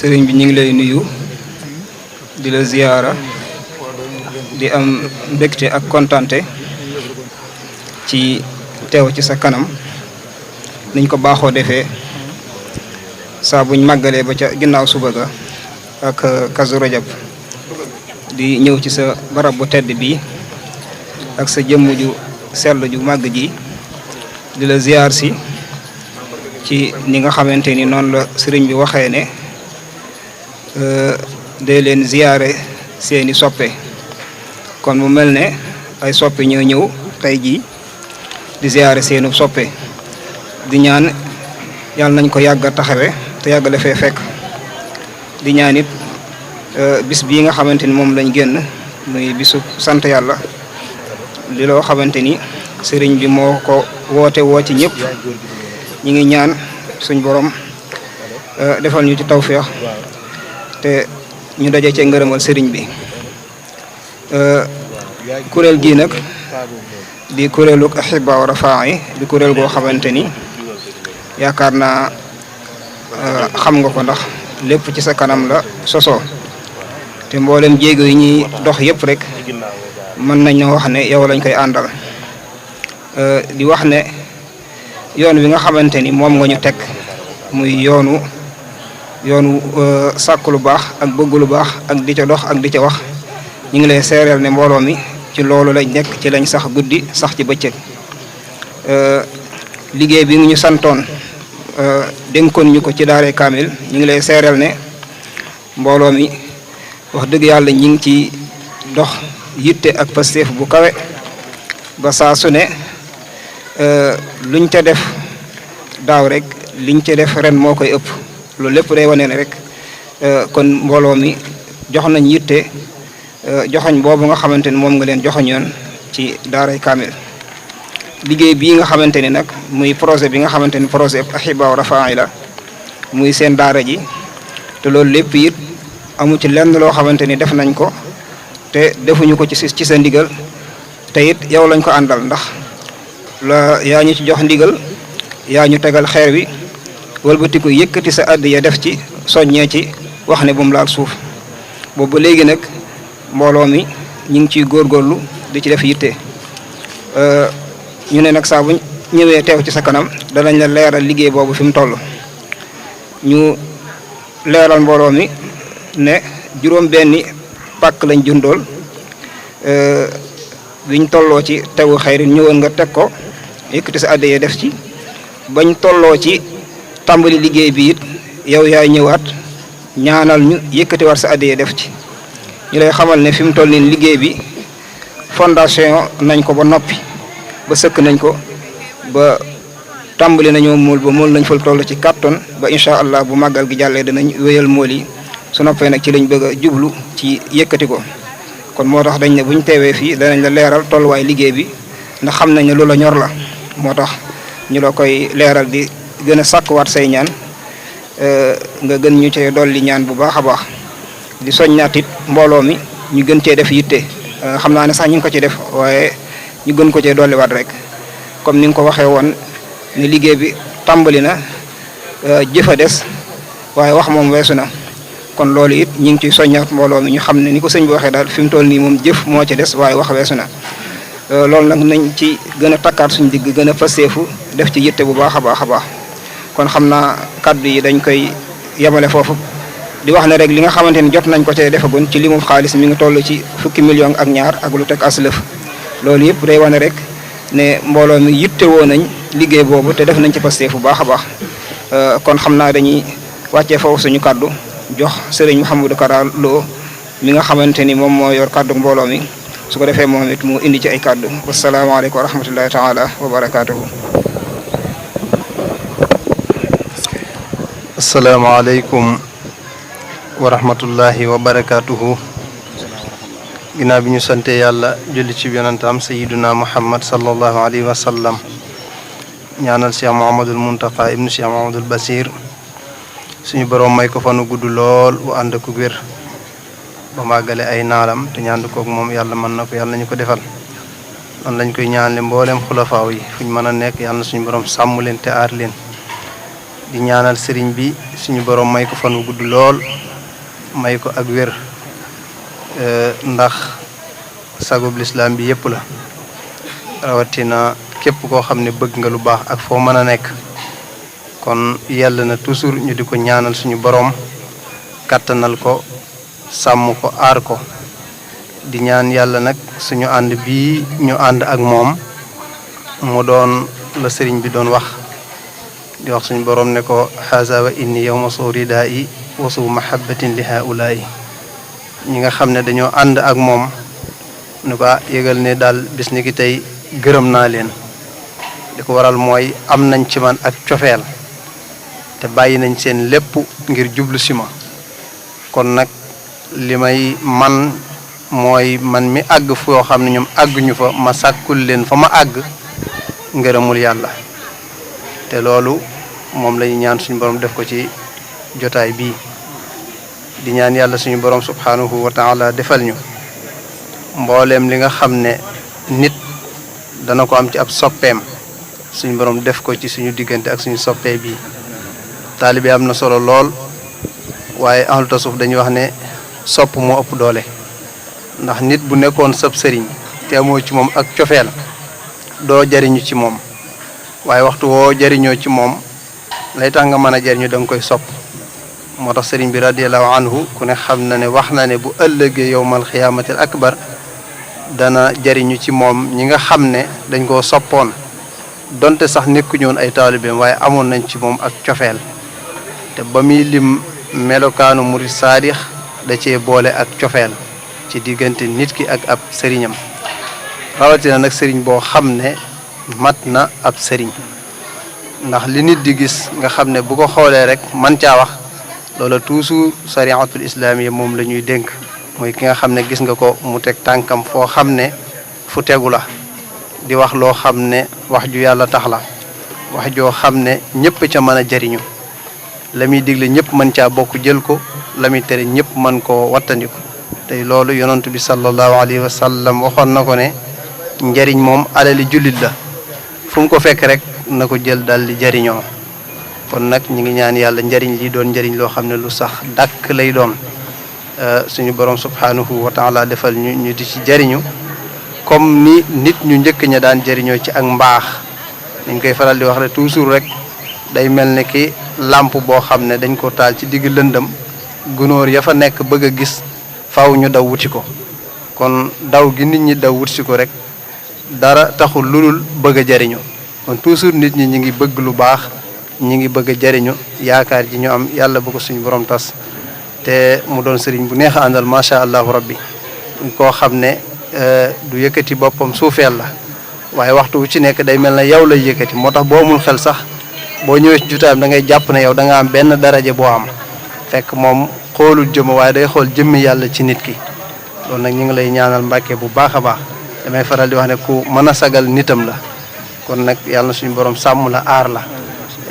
sëriñ bi ñu ngi lay nuyu di la ziyaara di am mbégte ak kontante ci teew ci sa kanam niñ ko baaxoo defee saa buñ màggalee ba ca ginnaaw suba ga ak Kazu Rajab di ñëw ci sa barab bu tedd bi ak sa jëmm ju sell ju màgg ji di la ziyaar si ci ni nga xamante ni noonu la sëriñ bi waxee ne day leen ziyaare seeni soppe kon mu mel ne ay soppe ñoo ñëw tey jii di ziyaare seenu soppe di ñaan yàlla nañ ko yàgg a taxawe te yàgg la fee fekk di ñaan it bis bii nga xamante ni moom lañ génn muy bisu sant yàlla li loo xamante ni sëriñ bi moo ko woote woo ci ñëpp ñi ngi ñaan suñ borom defal ñu ci tawféex te ñu daje cee ngërëmal sëriñ bi kuréel gii nag di kuréelug Ahibahil Wafa'i di kuréel goo xamante ni yaakaar naa xam nga ko ndax lépp ci sa kanam la sosoo te mboolem jéego yi ñuy dox yëpp rek mën nañoo wax ne yow lañ koy àndal di wax ne yoon wi nga xamante ni moom nga ñu teg muy yoonu sàkk lu baax ak bëgg lu baax ak di ca dox ak di ca wax ñu ngi lay seereel ne mbooloo mi ci loolu lañ nekk ci lañ sax guddi sax ci bëccëg liggéey bi ñu santoon dénkoon ñu ko ci daare kaamil ñu ngi lay seereel ne mbooloo mi wax dëgg yàlla ñi ngi ci dox yitte ak pasteef bu kawe ba saa su ne luñ ca def daaw rek liñ ca def ren moo koy ëpp loolu lépp day wane ne rek kon mbooloo mi jox nañ yitte joxoñ boobu nga xamante ni moom nga leen joxoñoon ci daaray kaamil liggéey bii nga xamante ni nag muy projet bi nga xamante ni projet Ahibahil Wafa'i la muy seen daara ji te loolu lépp it amu ci lenn loo xamante ni def nañ ko te defuñu ko ci sa ndigal te it yow lañ ko àndal ndax la yaa ñu ci jox ndigal yaa ñu tegal xeer wi wëlbatiku yëkkati sa àdd ya def ci soññee ci wax ne bu mu laal suuf boobu ba léegi nag mbooloo mi ñu ngi ciy góorgóorlu di ci def yitte ñu ne nag saa bu ñëwee teew ci sa kanam danañ la leeral liggéey boobu fi mu toll ñu leeral mbooloo mi ne juróom-benni pàkk lañ jundool biñ tolloo ci tegu xayrin ñëwoon nga teg ko yëkkati sa àdd ya def ci bañ tolloo ci tàmbali liggéey bi it yow yaay ñëwaat ñaanal ñu yëkkati war sa àdd ya def ci ñu lay xamal ne fi mu toll nii liggéey bi fondation nañ ko ba noppi ba sëkk nañ ko ba tàmbali nañoo mool ba mool nañ fa toll ci 4 tonnes ba incha allah bu màggal gi jàllee danañ wéyal mool yi su noppee nag ci lañ bëgg a jublu ci yëkkati ko kon moo tax dañ ne buñ teewee fii danañ la leeral tolluwaay liggéey bi ndax xam nañ ne lu la ñor la moo tax ñu la koy leeral di gën a sàkkuwaat say ñaan nga gën ñu cee dolli ñaan bu baax a baax di soññaat it mbooloo mi ñu gën cee def yitte xam naa ne sax ñu ngi ko ci def waaye ñu gën ko cee dolliwaat rek comme ni nga ko waxee woon ne liggéey bi tàmbali na jëf a des waaye wax moom weesu na kon loolu it ñu ngi ciy soññaat mbooloo mi ñu xam ne ni ko sëñ bi waxee daal fi mu toll nii moom jëf moo ci des waaye wax weesu na loolu nag nañ ci gën a takkaat suñu digg gën a faseefu def ci yitte bu baax a baax a baax kon xam naa kàddu yi dañ koy yemale foofu di wax ne rek li nga xamante ni jot nañ ko cee defagun ci limu xaalis mi ngi toll ci fukki million ak ñaar ak lu teg aslëf loolu yëpp day wane rek ne mbooloo mi yitte woo nañ liggéey boobu te def nañ ci pasteef bu baax a baax kon xam naa dañuy wàccee foofu suñu kàddu jox sëriñ Mouhamadou Kara Lo mi nga xamante ni moom moo yor kàddu mbooloo mi su ko defee moom it mu indi ci ay kàddu wasalaamaaleykum wa rahmatullahi taala wa barakaatuhu. asalaamaaleykum wa rahmatullahi wa barakaatuhu. ginnaaw bi ñu sante yàlla julli ci yonantam sayiduna muhammad sallallahu alayhi wa sallam ñaanal cheikh Mouhamadul Muntaqa ibnu cheikh Mouhamadul Basir suñu borom may ko fanu gudd lool bu ànd ak wér ba màggale ay naalam te ñaan koog moom yàlla mën na ko yàlla nañu ko defal. noonu lañ koy ñaanle mboolem xulafaaw yi fuñ mën a nekk yàlla na suñu borom sàmm leen te aar leen di ñaanal sëriñ bi suñu borom may ko fan wu gudd lool may ko ak wér ndax sagub lislaam bi yépp la rawatina képp koo xam ne bëgg nga lu baax ak foo mën a nekk kon yàlla na toujours ñu di ko ñaanal suñu borom kàttanal ko sàmm ko aar ko di ñaan yàlla nag suñu ànd bii ñu ànd ak moom mu doon la sëriñ bi doon wax di wax suñu borom ne ko haza wa inni yawma suridaa i wasu mahabbatin li haulaai ñi nga xam ne dañoo ànd ak moom ne ko yëgal ne daal bis ni ki tey gërëm naa leen li ko waral mooy am nañ ci man ak cofeel te bàyyi nañ seen lépp ngir jublu si ma kon nag li may man mooy man mi àgg foo xam ne ñoom àgguñu fa ma sàkkul leen fa ma àgg ngërëmul yàlla te loolu moom lañu ñaan suñu borom def ko ci jotaay bii di ñaan yàlla suñu borom subhanahu wa taala defal ñu mbooleem li nga xam ne nit dana ko am ci ab soppeem suñu borom def ko ci suñu diggante ak suñu soppee bii taalibe am na solo lool waaye ahlu tasawuf dañuy wax ne sopp moo ëpp doole ndax nit bu nekkoon sab sëriñ te amoo ci moom ak cofeel doo jariñu ci moom waaye waxtu woo jariñoo ci moom lay tax nga mën a jariñu da nga koy sopp moo tax sëriñ bi radiallahu anhu ku ne xam na ne wax na ne bu ëllëgee yowmal xiyaamatil akbar dana jariñu ci moom ñi nga xam ne dañ koo soppoon donte sax nekkuñu woon ay taalibeem waaye amoon nañ ci moom ak cofeel te ba muy lim melokaanu murid saadix da cee boole ak cofeel ci diggante nit ki ak ab sëriñam rawatina nag sëriñ boo xam ne mat na ab sëriñ ndax li nit di gis nga xam ne bu ko xoolee rek man caa wax loola toujours sariatul islaamiya moom la ñuy dénk mooy ki nga xam ne gis nga ko mu teg tànkam foo xam ne fu tegu la di wax loo xam ne wax ju yàlla tax la wax joo xam ne ñëpp ca mën a jariñu la muy digle ñëpp mën caa bokk jël ko la muy tere ñëpp mën koo wattandiku tey loolu yonent bi sallallahu alayhi wa sallam waxoon na ko ne njariñ moom alali jullit la fu mu ko fekk rek na ko jël dal di jariñoo kon nag ñu ngi ñaan yàlla njariñ li doon njariñ loo xam ne lu sax dàkk lay doon suñu borom subhanahu wa taala defal ñu di ci jariñu comme ni nit ñu njëkk ña daan jariñoo ci ak mbaax dañ koy faral di wax rek toujours rek day mel ne ki làmp boo xam ne dañ ko taal ci digg lëndëm gunóor ya fa nekk bëgg a gis faw ñu daw wuti ko kon daw gi nit ñi daw wuti ko rek dara taxul lulul bëgg a jariñu kon toujours nit ñi ngi bëgg lu baax ñi ngi bëgg a jariñu yaakaar ji ñu am yàlla bu ko suñu borom tas te mu doon sëriñ bu neex a àndal macha allahu rabbi koo xam ne du yëkkati boppam suufeel la waaye waxtu wu ci nekk day mel na yow lay yëkkati moo tax boo amul xel sax boo ñëwee ci jotaayam da ngay jàpp ne yow da nga am benn daraja boo am fekk moom xoolul jëmm waaye day xool jëmmi yàlla ci nit ki loolu nag ñu ngi lay ñaanal Mbàkke bu baax a baax damay faral di wax ne ku mën a sagal nitam la kon nag yàlla na suñu borom sàmm la aar la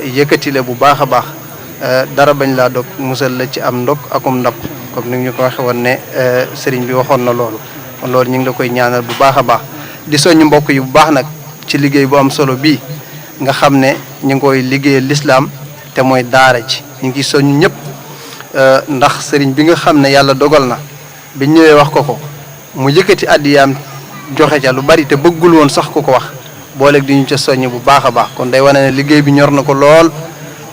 yëkkati la bu baax a baax dara bañ laa dog musal la ci am ndog akum ndab comme ni ñu ko waxee woon ne sëriñ bi waxoon na loolu kon loolu ñu ngi la koy ñaanal bu baax a baax di soññ mbokk yi bu baax nag ci liggéey bu am solo bii nga xam ne ñu ngi koy liggéeyal lislaam te mooy daara ji ñu ngi soññ ñëpp ndax sëriñ bi nga xam ne yàlla dogal na bi ñëwee wax ko mu yëkkati addiyaam joxe ca lu bari te bëggul woon sax ku ko wax booleeg di ñu ca soññ bu baax a baax kon day wane ne liggéey bi ñor na ko lool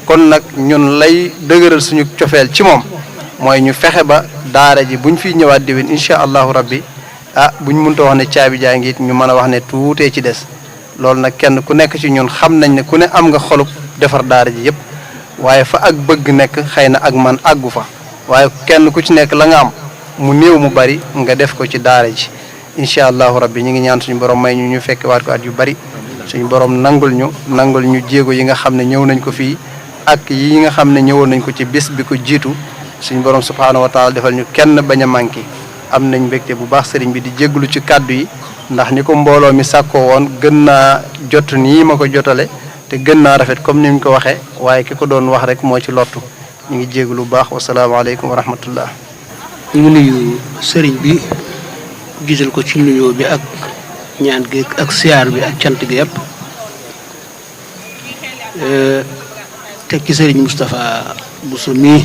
kon nag ñun lay dëgëral suñu cofeel ci moom mooy ñu fexe ba daara ji buñ fiy ñëwaat déwén incha allahu rabbi buñ mënta wax ne caabi jaa ngi it ñu mën a wax ne tuutee ci des loolu nag kenn ku nekk ci ñun xam nañ ne ku ne am nga xolub defar daara ji yëpp waaye fa ak bëgg nekk xëy na ak man àggu fa waaye kenn ku ci nekk la nga am mu néew mu bari nga def ko ci daara ji incha allahu rabbi ñu ngi ñaan suñu borom may ñu fekk waat ko at yu bari suñu borom nangul ñu jéego yi nga xam ne ñëw nañ ko fii ak yi nga xam ne ñëwoon nañ ko ci bis bi ko jiitu suñu borom subhaanahu wa taala defal ñu kenn bañ a manqué am nañ mbégte bu baax sëriñ bi di jégglu ci kàddu yi ndax ni ko mbooloo mi sàkkoo woon gën naa jot nii ma ko jotale te gën naa rafet comme ni ñu ko waxee waaye ki ko doon wax rek moo ci lottu ñu ngi jégglu bu baax wasalaamaaleykum wa rahmatullah. ñu ngi nuyu sëriñ bi gisal ko ci nuyoo bi ak ñaan gi ak siyaar bi ak cant gi yëpp teg ci sëriñ Moustapha Bousso mii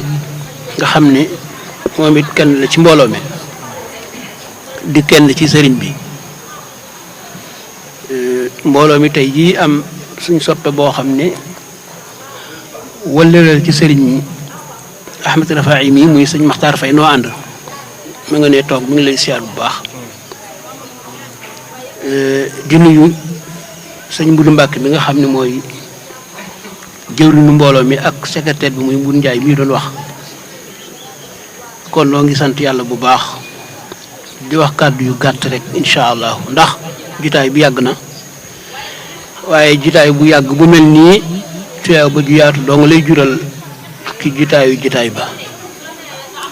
nga xam ne moom it kenn la ci mbooloo mi di kenn ci sëriñ bi mbooloo mi tey jii am suñ soppe boo xam ne wëllëral ci sëriñ Ahmed Rafaay mii muy sëñ Maxtaar Fay noo ànd mu nga ne toog mi ngi lay siyaar bu baax di nuyu sëñ Mbudu Mbàkke mi nga xam ne mooy jëwriñu mbooloo mi ak secrétaire bi muy Mbudu Njaay mii doon wax kon noo ngi sant yàlla bu baax di wax kàddu yu gàtt rek incha allah ndax jitaay bi yàgg na waaye jitaay bu yàgg bu mel nii tuyaa ba ju yaatu doo nga lay jural ki jitaay ba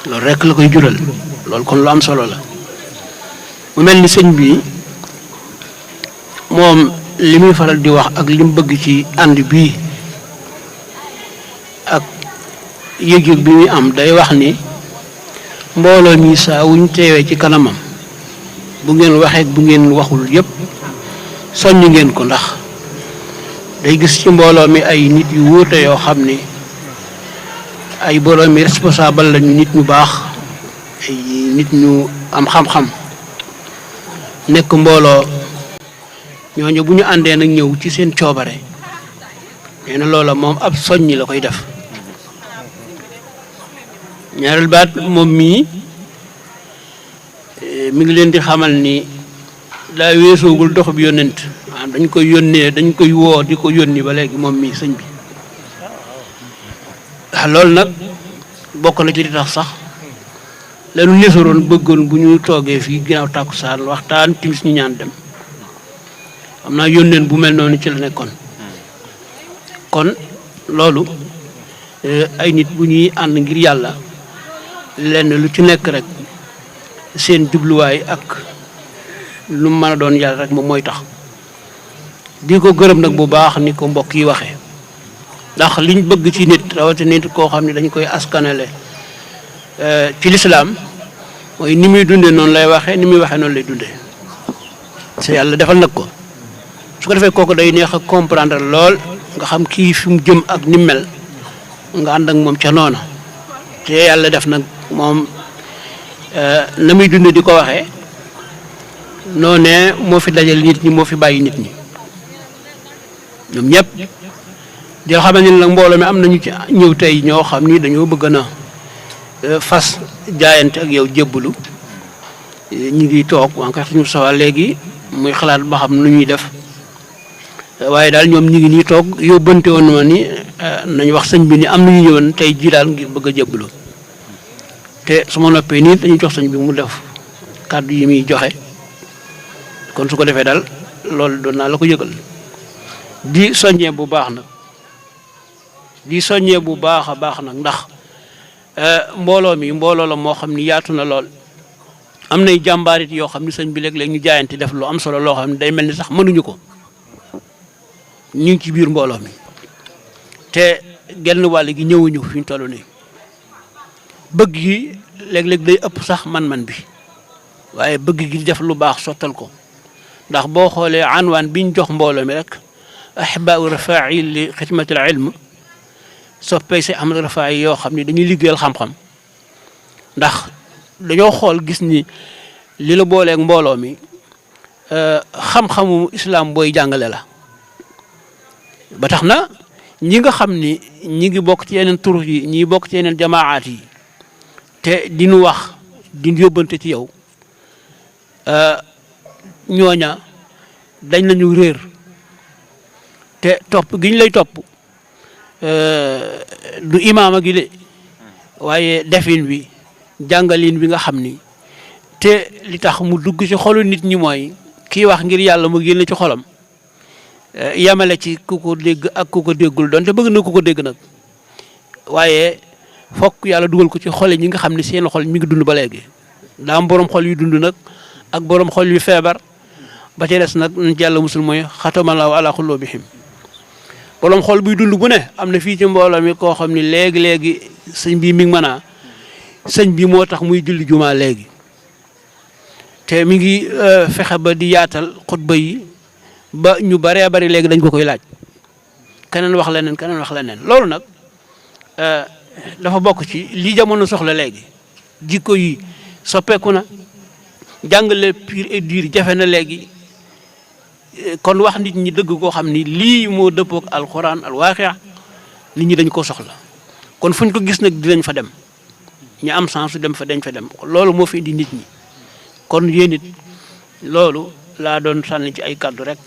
loolu rek la koy jural loolu kon lu am solo la mu mel ni sëñ bi moom li muy faral di wax ak li mu bëgg ci ànd bii ak yëg-yëg bi muy am day wax ni mbooloo mi saa wuñ teewee ci kanamam bu ngeen waxee bu ngeen waxul yépp soññ ngeen ko ndax day gis ci mbooloo mi ay nit yu wuute yoo xam ni ay mbooloo mi responsable lañu nit ñu baax ay nit ñu am xam-xam nekk mbooloo ñooñu bu ñu àndee nag ñëw ci seen coobare nee na loola moom ab soññi la koy def ñaareel baat moom mii mi ngi leen di xamal ni daa weesoogul dox bi yónnent maanaam dañ koy yónnee dañ koy woo di ko yónni ba léegi moom mii sëñ bi loolu nag bokk na ci li tax sax lanu nesaroon bëggoon bu ñu toogee fii ginnaaw tàkkusaan waxtaan timis ñu ñaan dem xam naa yónneen bu mel noonu ci la nekkoon kon loolu ay nit bu ñuy ànd ngir yàlla lenn lu ci nekk rek seen jubluwaay ak lu mën a doon yàlla rek moom mooy tax di ko gërëm nag bu baax ni ko mbokk yi waxee ndax liñ bëgg ci nit rawatina nit koo xam ne dañ koy askanale ci lislaam mooy ni muy dundee noonu lay waxee ni muy waxee noonu lay dundee te yàlla defal nag ko su ko defee kooku day neex a comprendre lool nga xam kii fi mu jëm ak ni mel nga ànd ak moom ca noona te yàlla def nag moom na muy dund di ko waxee noonee moo fi dajal nit ñi moo fi bàyyi nit ñi ñoom ñëpp di xamal ni nag mbooloo mi am nañu ci ñëw tey ñoo xam ni dañoo bëgg na fas jaayante ak yow jébbalu ñu ngi toog waa nga suñu sawal léegi muy xalaat ba xam nu ñuy def waaye daal ñoom ñu ngi nii toog yóbbante woon ma ni nañ wax sëñ bi ni am nañu ñëwoon tey ji daal ngir bëgg a jébbalu te su ma noppee nii dañuy jox sëñ bi mu def kàddu yi muy joxe kon su ko defee daal loolu doon naa la ko yëgal di soññee bu baax nag di soññee bu baax a baax nag ndax mbooloo mi mbooloo la moo xam ni yaatu na lool am nay jàmbaarit yoo xam ni sëñ bi léeg-léeg ñu jaayante def lu am solo loo xam ne day mel ni sax mënuñu ko ñu ngi ci biir mbooloo mi te genn wàll gi ñëwuñu fi ñu toll nii bëgg gi léeg-léeg day ëpp sax man-man bi waaye bëgg gi def lu baax sottal ko ndax boo xoolee anwaan biñ jox mbooloo mi rek ahibau rafai li xidmatil ilm soppee si Ahmad Rafaay yoo xam ni dañuy liggéeyal xam-xam ndax dañoo xool gis ni li la booleeg mbooloo mi xam-xamu islam booy jàngale la ba tax na ñi nga xam ni ñi ngi bokk ci yeneen tur yi ñi bokk ci yeneen jamaat yi te di nu wax di yóbbante ci yow ñooña dañ lañu réer te topp gi ñu lay topp du imaama gi de waaye defin bi jàngalin bi nga xam ni te li tax mu dugg ci xolu nit ñi mooy kii wax ngir yàlla mu génn ci xolam yamale ci ku ko dégg ak ku ko déggul doonte bëgg na ku ko dégg nag waaye fokk yàlla dugal ko ci xole ñi nga xam ne seen xol mi ngi dund ba léegi daa am borom xol yu dund nag ak borom xol yu feebar ba ca des nag nañ ci yàlla musul mooy xatamallahu ala qulubihim borom xol buy dund bu ne am na fii ci mbooloo mi koo xam ne léegi sëñ bi mi ngi mën a sëñ bi moo tax muy julli jumaa léegi te mi ngi fexe ba di yaatal xutba yi ba ñu baree bari léegi dañ ko koy laaj keneen wax leneen loolu nag dafa bokk ci li jamono soxla léegi jikko yi soppeeku na jàngale pur et dur jafe na léegi kon wax nit ñi dëgg koo xam ni lii moo dëppook alxuraan alwaaqi'a nit ñi dañ ko soxla kon fuñ ko gis nag dinañ fa dem ñu am sens dem fa dañ fa dem loolu moo fi indi nit ñi kon yéen it loolu laa doon sànni ci ay kàddu rek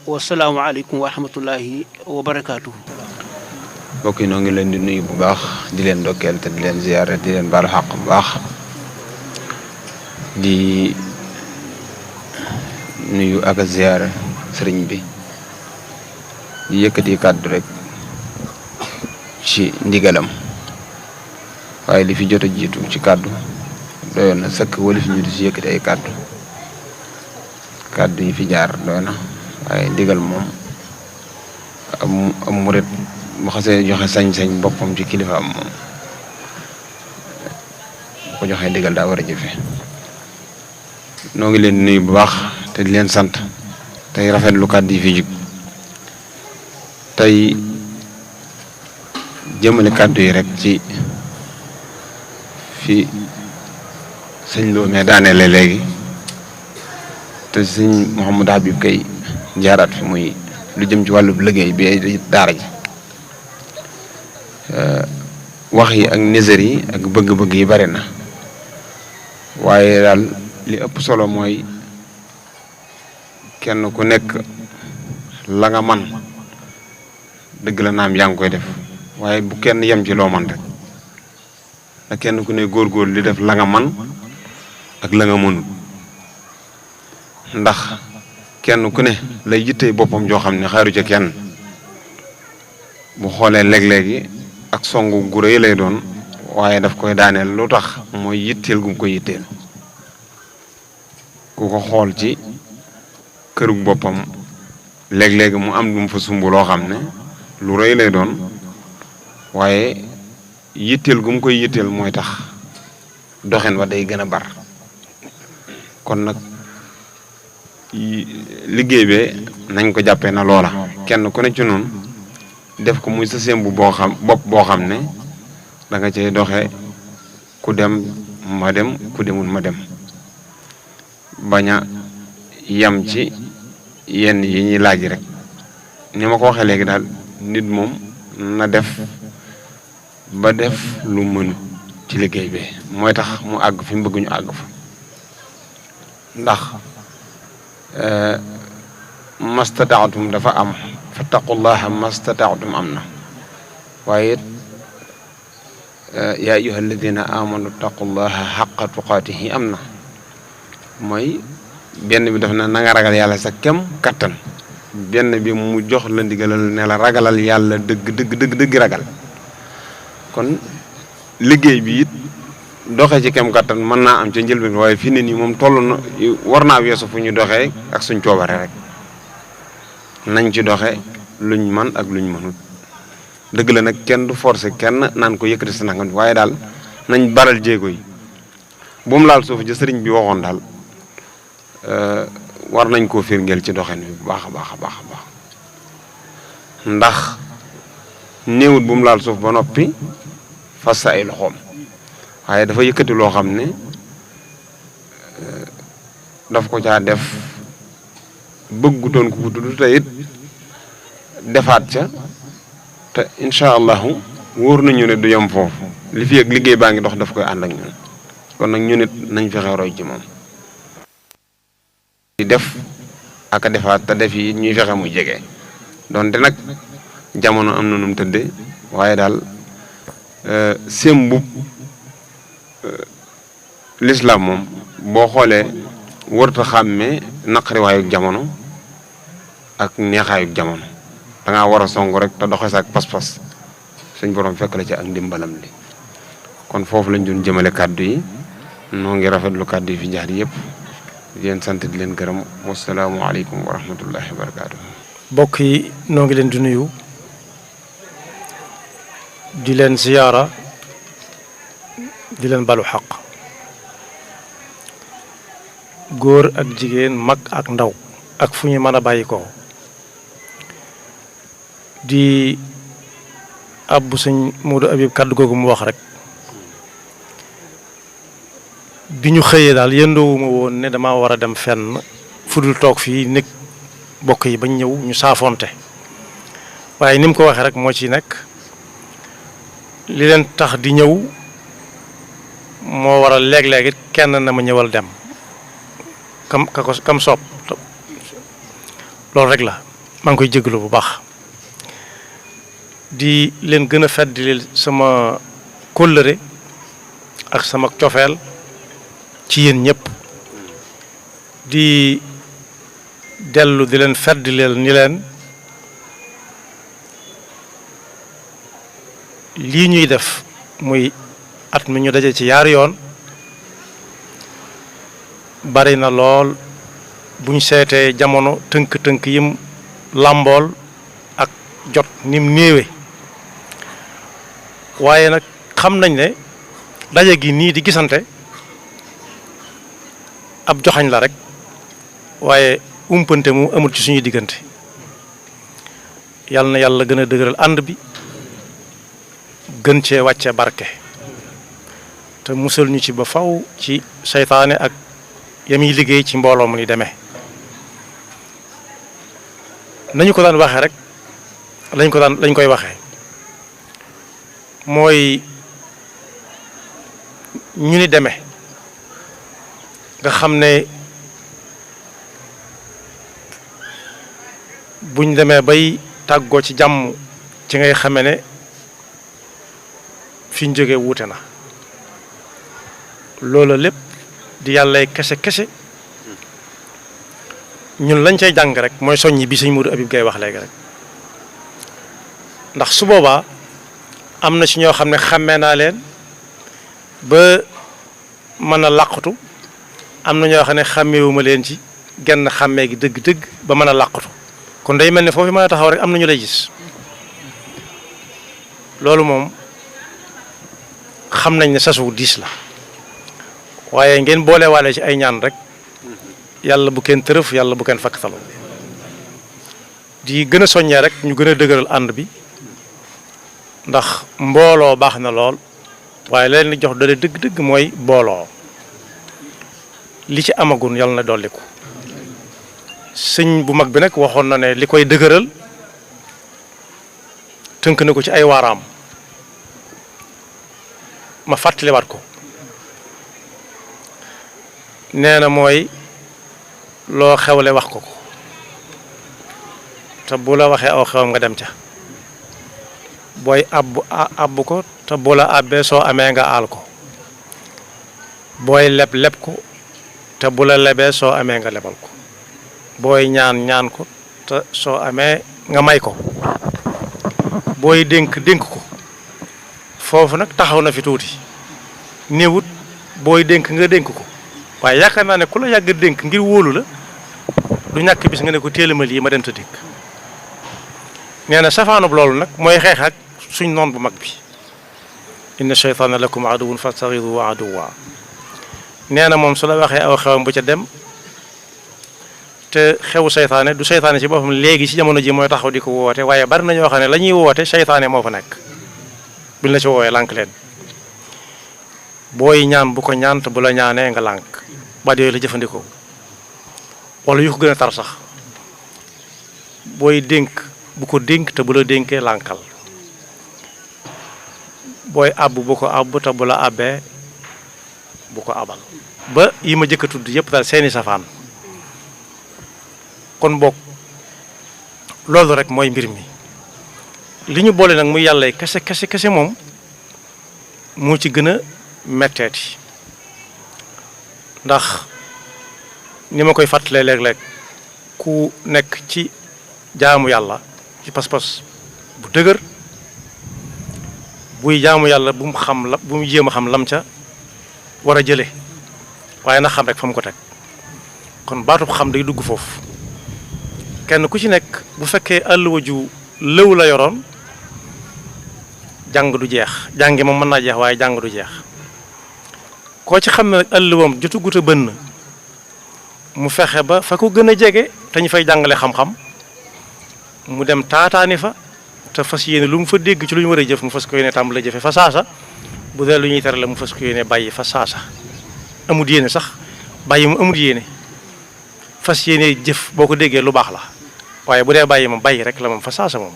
wasalaamu aleykum wa rahmatullahi wa barakaatuhu. mbokk yi noo ngi leen di nuyu bu baax di leen ndokkeel te di leen ziyaare di leen baalu xaq bu baax di nuyu ak a ziyaare sëriñ bi di yëkkati kàddu rek ci ndigalam waaye li fi jot a jiitu ci kàddu doyoon na sëkk wala fi ñu di ci yëkkati ay kàddu yi fi jaar doy na waaye ndigal moom am murit bu xasee joxe sañ-sañ boppam ci kilifaam moom bu ko joxee ndigal daa war a jëfe noo ngi leen di nuyu bu baax te di leen sant tey rafetlu kàddu yi fi jug tey jëmale kàddu yi rek ci fi sëñ Lo mais daaneele léegi te sëñ Mouhamadou Habib kay jaaraat fi muy lu jëm ci wàllu liggéey bi daara ji wax yi ak niser yi ak bëgg-bëgg yi bari na waaye daal li ëpp solo mooy kenn ku nekk la nga man dëgg la naam yaa ngi koy def waaye bu kenn yem ci loo man rek na kenn ku ne góorgóor li def la nga man ak la nga mënul ndax kenn ku ne lay yittee boppam joo xam ne xaaru ca kenn bu xoolee léeg-léegi ak songu gu rëy lay doon waaye daf koy daaneel lu tax mooy yitteel gu mu ko yitteel ku ko xool ci kërug boppam léeg-léegi mu am lu mu fa sumb loo xam ne lu rëy lay doon waaye yitteel gu mu koy yitteel mooy tax doxin wa day gën a bar kon nag liggéey bee nañ ko jàppee na loola kenn ku ne ci noonu def ko muy sa sembu boo xam ne da nga cay doxe ku dem ma dem ku demul ma dem bañ a yam ci yenn yi ñuy laaj rek ni ma ko waxee léegi daal nit moom na def ba def lu mënu ci liggéey bi mooy tax mu àgg fi mu bëgg ñu àgg fa ndax mastataatum dafa am fattaqullaha mastataatum am na waaye yaa ayyuha alladina amanu taqullaha xaqa tuqaatihi am na mooy benn bi daf na nga ragal yàlla sa kem kattan benn bi mu jox la ndigalal ne la ragalal yàlla dëgg ragal kon liggéey bi it doxee ci kem kattan mën naa am ca njëlbeen waaye fii ne nii moom toll na war naa weesu fu ñu doxee ak suñ coobare rek nañ ci doxe luñ man ak luñ mënut dëgg la nag kenn du forcer kenn naan ko yëkkati sa nangam waaye daal nañ baral jéego yi bu mu laal suuf ji sëriñ bi waxoon daal war nañ koo firngeel ci doxin bi bu baax a baax ndax néewut bu mu laal suuf ba noppi fas sa ay loxoom waaye dafa yëkkati loo xam ne daf ko caa def bëggutoon ko tudd te it defaat ca te incha allahu wóor nañu ne du yem foofu li fi ak liggéey baa ngi dox daf koy ànd ak ñun kon nag ñu nit nañ fexe roy ci moom di def ak a defaat te def yi ñuy fexe muy jege donte nag jamono am na nu mu tëdde waaye daal sémbub l'islam moom boo xoolee warta xàmmee naqariwaayug jamono ak neexaayug jamono dangaa war a song rek te doxe saak pas-pas suñ borom fekk la ci ak ndimbalam li kon foofu lañ doon jëmale kàddu yi noo ngi rafetlu kàddu yi fi jaar yëpp di leen sant di leen gërëm wasalaamu aleykum wa rahmatullahi wa barakaatu. mbokk yi noo ngi leen di nuyu di leen ziyaara di leen balu xaq góor ak jigéen mag ak ndaw ak fu ñu mën a bàyyi ko di abbu sëñ Modou Habib kàddu googu mu wax rek bi ñu xëyee daal yëndoowuma woon ne dama war a dem fenn fudul toog fii nekk bokk yi bañ ñëw ñu saafonte waaye ni mu ko waxee rek moo ci nekk li leen tax di ñëw moo waral léeg-léeg it kenn na ma ñëwal dem kam soob loolu rek la maa ngi koy jégalu bu baax di leen gën a feddali sama kóllëre ak sama cofeel ci yéen ñëpp di dellu di leen feddaleel ni leen lii ñuy def muy at mi ñu daje ci yaari yoon bari na lool buñ seetee jamono tënk-tënk yim làmbool ak jot nim néewe waaye nag xam nañ ne daje gi nii di gisante ab joxañ la rek waaye umpante mu amul ci suñuy diggante yàlla na yàlla gën a dëgëral ànd bi gën cee wàcce barke te musal ñu ci ba faw ci seytaane ak yamiy liggéey ci mbooloo mu ni demee nañu ko daan waxee rek lañ koy waxee mooy ñu ni demee nga xam ne buñ demee bay tàggoo ci jàmm ci ngay xame ne fi ñu jógee wuute na loola lépp di yàllay kese ñun lañ cay jàng rek mooy soññi bi sëñ Modou Habib Gaye wax léegi rek ndax su boobaa am na ci ñoo xam ne xàmmee naa leen ba mën a làqatu am na ñoo xam ne xàmmeewuma leen ci genn xàmmee gi dëgg-dëgg ba mën a làqatu kon day mel ne foofu mën a taxaw rek am na ñu lay gis loolu moom xam nañ ne sasu diis la waaye ngeen boole waale ci ay ñaan rek yàlla bu kenn tërëf yàlla bu kenn fakkatal di gën a soññee rek ñu gën a dëgëral ànd bi ndax mbooloo baax na lool waaye leen di jox doole dëgg-dëgg mooy booloo li ci amagun yàlla na dolliku sëñ bu mag bi nag waxoon na ne li koy dëgëral tënk na ko ci ay waaraam ma fàttaliwaat ko nee na mooy loo xewle wax ko te bu la waxee aw xewam nga dem ca booy abbu ko te bu la abbee soo amee nga aal ko booy leb ko te bu la lebee soo amee nga lebal ko booy ñaan ko te soo amee nga may ko booy dénk ko foofu nag taxaw na fi tuuti néewut booy dénk nga dénk ko waaye yaakaar naa ne ku la yàgg dénk ngir wóolu la du ñàkk bis nga ne ko téelamal yi ma dem ta dénk nee na safaanub loolu nag mooy xeex ak suñ noon bu mag bi inna shaytaana lakum aduwwun fattaxiduhu aduwwa nee na moom su la waxee aw xewam bu ca dem te xewu seytaane du seytaane ci boppam léegi ci jamono ji mooy taxaw di ko woote waaye bari na ñoo xam ne la ñuy woote seytaane moo fa nekk buñ la ci woowee lànk leen booy ñaan bu ko ñaan te bu la ñaanee nga lànk baat yooyu la jëfandikoo wala yu ko gën a tar sax booy dénk bu ko dénk te bu la dénkee lànkal booy àbb bu ko àbb te bu la àbbee bu ko abal ba yi ma jëkk a tudd yëpp daal seeni safaan kon bokk loolu rek mooy mbir mi li ñu boole nag muy yàlla kese moom moo ci gën a metteeti ndax ni ma koy fàttalee léeg-léeg ku nekk ci jaamu yàlla ci pas-pas bu dëgër buy jaamu yàlla bu mu jéem a xam lam ca war a jële waaye na xam rek fa mu ko teg kon baatub xam day dugg foofu kenn ku ci nekk bu fekkee àlluwa ju lëw la yoroon jàng du jeex jàngi moom mën naa jeex waaye jàng du jeex koo ci xam ne nag àlluwam jotugut a bënn mu fexe ba fa ko gën a jege te ñu fay jàngale xam-xam mu dem taataani fa te fas yéene lu mu fa dégg ci lu ñu war a jëf mu fas ko yéene tàmbale jëfe fa saasa bu dee lu ñuy tere la mu fas ko yéene bàyyi fa saasa amut yéene sax bàyyi mu amut yéene fas yéene jëf boo ko déggee lu baax la waaye bu dee bàyyi moom bàyyi rek la moom fa saasa moom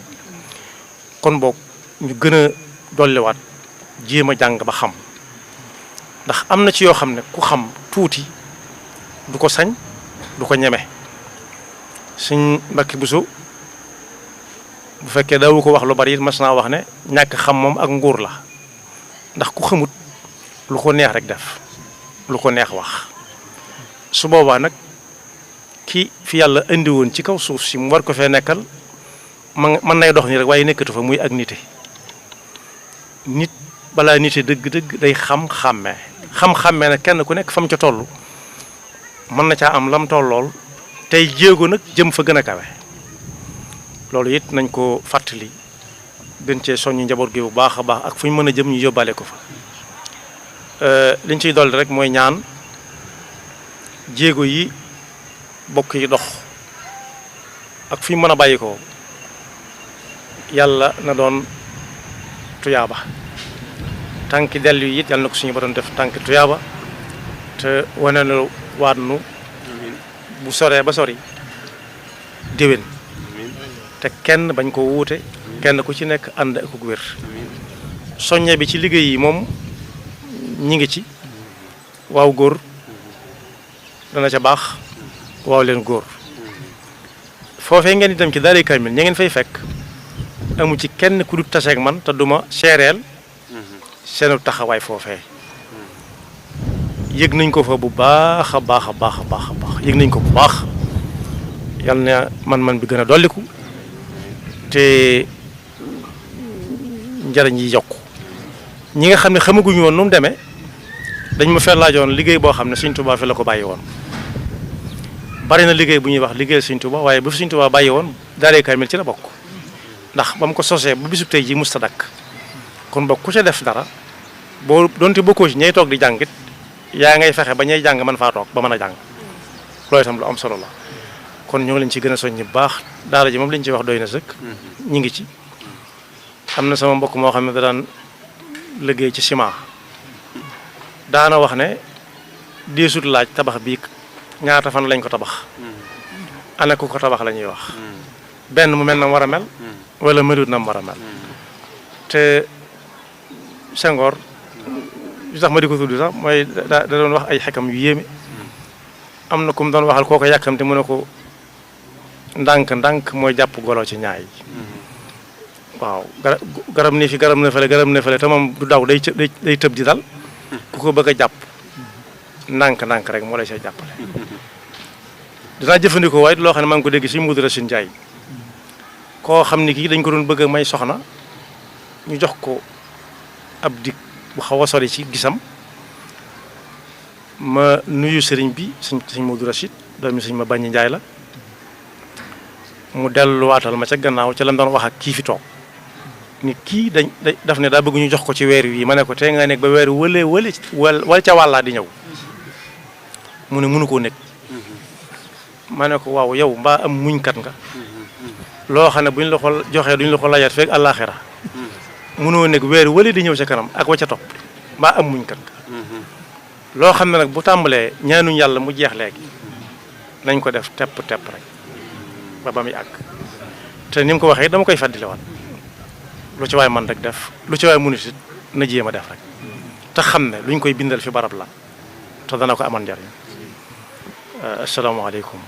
kon boog ñu gën a dolliwaat jéem a jàng ba xam ndax am na ci yoo xam ne ku xam tuuti du ko sañ du ko ñeme suñ Mbàkke Buso bu fekkee daawu ko wax lu bari it mas naa wax ne ñàkk xam moom ak nguur la ndax ku xamut lu ko neex rek def lu ko neex wax su boobaa nag ki fi yàlla indi woon ci kaw suuf si mu war ko fee nekkal mën nay dox nii rek waaye nekkatu fa muy ak nite nit balaa nite dëgg-dëgg day xam-xàmmee xam-xàmmee nag kenn ku nekk fam ca toll mën na caa am lam tollool tey jéego nag jëm fa gën a kawe loolu it nañ ko fàttali gën cee soññu njaboot gi bu baax a baax ak fu ñu mën a jëm ñu yóbbaale ko fa liñ ciy dolli rek mooy ñaan jéego yi bokk yi dox ak fu ñu mën a bàyyi ko yàlla na doon tuyaaba tànki dellu yi it yàlla na ko suñu borom def tànki tuyaaba te wane na waat nu bu soree ba sori déwén te kenn bañ ko wuute kenn ku ci nekk ànd ak wér soññe bi ci liggéey yi moom ñi ngi ci waaw góor dana ca baax waaw leen góor foofee ngeen itam ci daaray kaamil ña ngeen fay fekk amu ci kenn ku du taseeg man te duma seereel seenu taxawaay foofee yëg nañ ko fa bu baax a baax a baax a baax a baax yëg nañ ko bu baax yal na man bi gën a dolliku te njariñ yi yokku ñi nga xam ne xamaguñu woon nu mu demee dañ ma fee laajoon liggéey boo xam ne Sëñ Tuubaa fi la ko bàyyi woon bari na liggéey bu ñuy wax liggéey Sëñ Tuubaa waaye bu fi Sëñ Tuubaa bàyyi woon daaray kaamil ci la bokk ndax ba mu ko sosee bu bisub tey ji musta dakk kon bokk ku ca def dara boo doonte bokkoo ci ñay toog di jàngit yaa ngay fexe ba ñay jàng mën faa toog ba mën a jàng loolu itam lu am solo la kon ñoo ngi leen ci gën a soññ bu baax daara ji moom li ñu ci wax doy na sëkk ñi ngi ci am na sama mbokk moo xam ne da daan liggéey ci ciment daana wax ne deesut laaj tabax bii ñaata fan lañ ko tabax ana ku ko tabax la ñuy wax benn mu mel na mu war a mel wala melut na mu war a mel te Senghor li tax ma di ko tudd sax mooy da doon wax ay xekam yu yéeme am na ku mu doon waxal koo ko yàkkamte mu ne ko ndànk mooy jàpp golo ci ñaay waaw garab nii fi garab ne fele te moom du daw day tëb di dal ku ko bëgg a jàpp ndànk rek moo lay say jàppale dinaa jëfandikoo waaye loo xam ne maa ngi ko dégg si Modou Racine Ndiaye koo xam ni kii dañ ko doon bëgg a may soxna ñu jox ko ab dig bu xaw a sori ci gisam ma nuyu sëriñ bi sëñ Modou Racine doomi sëñ ma bañ Ndiaye la mu delluwaatal ma ca gannaaw ca la doon wax ak kii fi toog ni kii daf ne daa bëgg ñu jox ko ci weer wi ma ne ko tey nga nekk ba weer wala ca wàllaa di ñëw mu ne mënu koo nekk ma ne ko waaw yow mbaa am muñkat nga loo xam ne buñ la ko joxee duñ la ko lajaat feeg àllaaxira mënoo nekk weer wala di ñëw ca kanam ak wa ca topp mbaa am muñkat nga loo xam ne nag bu tàmbalee ñaanuñ yàlla mu jeex léegi nañ ko def tepp rek ba muy àgg te ni mu ko waxee dama koy fàttaliwaat lu ci waay man rek def lu ci waay mënut it na jéem a def rek te xam ne luñ koy bindal fi barab la te dana ko amal njariñ asalaamaaleykum